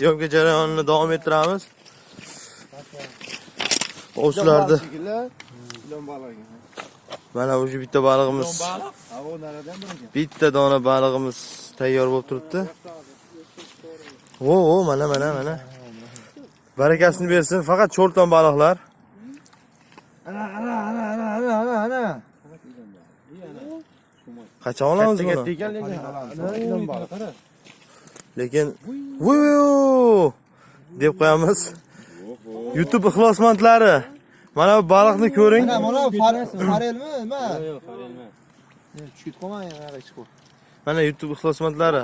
Syomka jarayonini davom ettiramiz. Ovchilarni Ilon balig'i. mana уже bitta balig'imiz, Ha, o naradan bir ekan. bitta dona balig'imiz tayyor bo'lib turibdi. O, mana mana mana. Barakasini bersin. Faqat cho'rton baliqlar. Ana, ana, ana, ana, ana, ana, ana. Qachon olamiz buni? Katta ekan lekin. Ana, ilon balig'i. Lekin vuy vuy deb qo'yamiz. YouTube ixlosmandlari, mana bu baliqni ko'ring. Mana, mana farelmi, nima? Yo'q, farelma. Tushib qolmang, anaqa chiqib. Mana YouTube ixlosmandlari.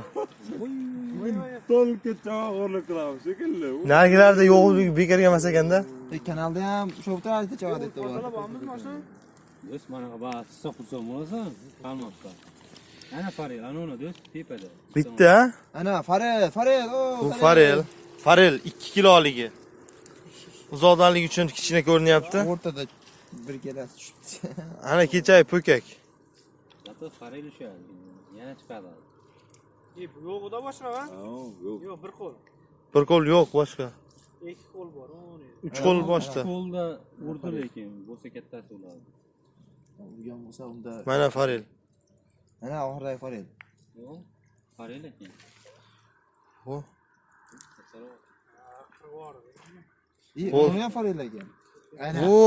To'lib og'irlik qilamiz shekilli. Narigilarda yo'qligi bekorga emas ekanda. Kanalda ham o'sha o'tiradi, chavadi deb bor. Do'st, mana ba hisob qilsam bo'lasan, qalmoqqa. Ana farel, ana uni do'st, tepada. Bitta. Ana farel, farel, o. Bu farel. Farel 2 kiloligi. Uzoqdanligi uchun kichkina ko'rinyapti. O'rtada bir kelasi tushibdi. Ana kechagi po'kak. Зато farel ushadi. Yana chiqadi. Yo'q-da boshqa, ha? Yo'q. Yo'q, bir qo'l. Bir qo'l yo'q boshqa. Ikki qo'l bor. Uni. 3 qo'l boshda. Qo'lda urdi lekin, bo'lsa kattasi bo'ladi. Urgan bo'lsa unda. Mana farel. Ana oxiridagi farel. Yo'q, farel ekan. Bu. I, uni ham farel ekan. Ana. Bu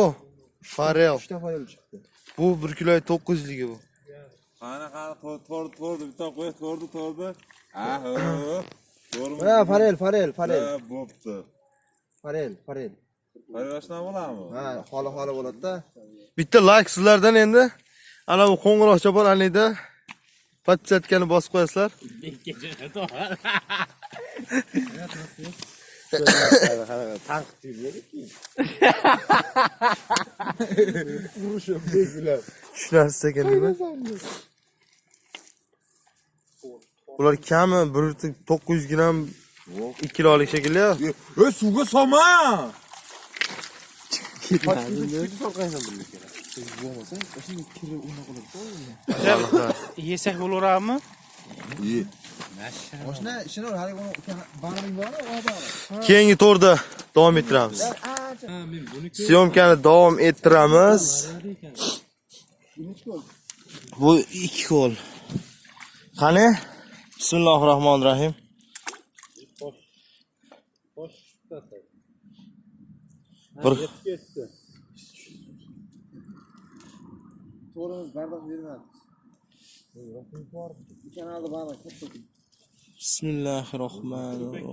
farel. 3 ta farel chiqdi. Bu 1 kilo 900 ligi bu. Qani qani to'rdi to'rdi bitta qo'y to'rdi to'rdi. Ha, to'g'rimi? Mana farel, farel, farel. Ha, bo'pti. Farel, farel. Farel oshna bo'ladimi? Ha, xoli xoli bo'ladi-da. Bitta like sizlardan endi. Ana bu qo'ng'iroqcha bor anida. Podpisatkani bosib qo'yasizlar. Urushib belgilab. Tushunarsiz ekan nima? Bular kami 1.900 gramm 2 kilolik shekilli. Ey, suvga solma! Bo'lmasa, shunday kirib o'yna qilib. Baliqlar. Yesak bo'laveradimi? Ye. Oshna, ishini hali uni bag'ring bormi? O bag'ri. Keyingi to'rda davom ettiramiz. Syomkani davom ettiramiz. Bu ikki qo'l. Qani? Bismillahirrohmanirrohim. Bir To'g'rimiz bardosh bermadi. Bu kanalda baliq katta. Bismillahirrohmanirrohim.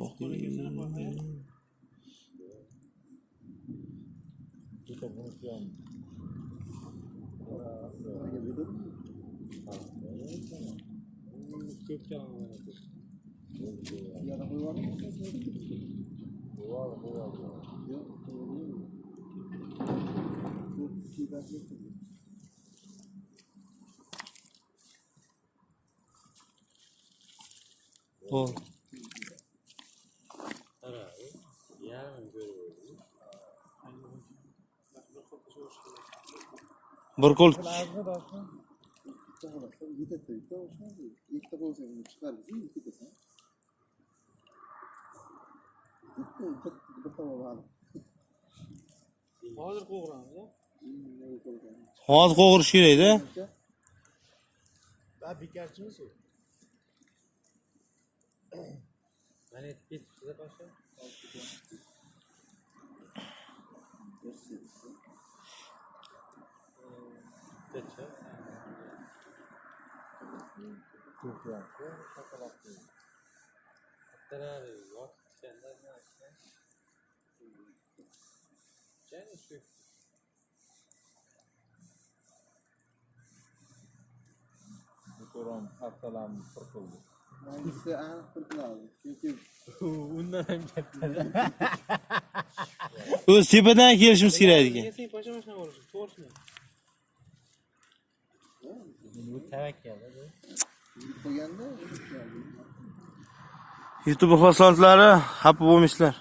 Bo'l. Bir qo'l Yetadi, bitta oshna. Ikkita qo'ysang uni chiqarib, ketasan. Bitta bir tomon baliq. Hozir qo'g'iramiz, ha? Hozir qo'g'irish kerak-da. Ha, bekarchimiz u. Mana etib ketibsiz pasha. Kattalari yotib tushganda Jani shu Ko'ram haftalarni pir qildi. Hangisi aniq biladi. Chunki undan ham katta. O'z tepadan kelishimiz kerak ekan. Yesang pasha mashina bo'lishi, to'g'risini. Bu tavakkal bu. qo'yganda YouTube ixlosmandlari xafa bo'lmaysizlar.